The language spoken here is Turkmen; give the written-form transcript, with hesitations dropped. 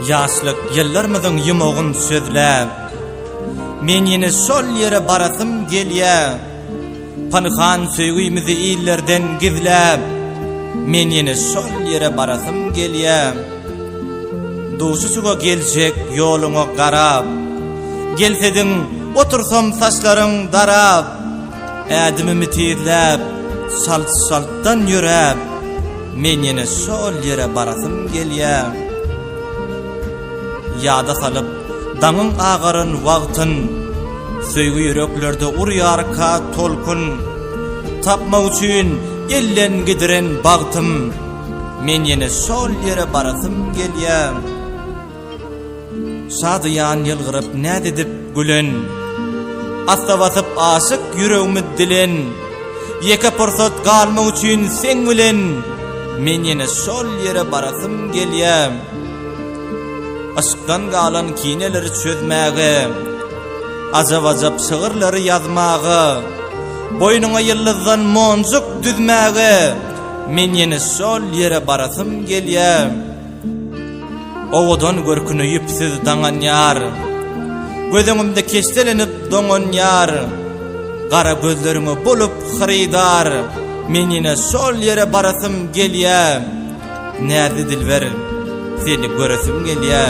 Ýaşlyk ýyllarmyzyň ýumagyn sözläp, Men ýene şol ýere barasym gelýä. Pynhan söýgimizi illerden gizläp, Men ýene şol ýere barasym gelýä. Duşuşyga geljek ýoluňa garap, Gelsediň, otursam saçlaryň darap, Ädimimi tizläp, çalt-çaltdan ýöräp, Men ýene şol ýere barasym gelýä. Ýada salyp, daňyň agaran wagtyn, Söýgi ýüreklerde urýarka tolkun, Tapmak üçin elden gidiren bagtym, Men ýene şol ýere barasym gelýä. Şadyýan ýylgyryp näz edip gülen, Assa basyp aşyk ýüregimi dilen, Ýeke pursat galmak üçin seň bilen, Men ýene şol ýere barasym gelýä. Yşkdan galan kineleri çözmäge, Ajap-ajap şygyrlary ýazmaga, Boýnuňa ýyldyzdan monjuk düzmäge, Men ýene şol ýere barasym gelýä. Owadan görküne ýüpsüz daňan ýar, Göz öňümde keşdelenip doňan ýar, Gara gözleriňe bolup hyrydar, Men ýene şol ýere barasym gelýä. Näzli dilber, seni göresim gelýä.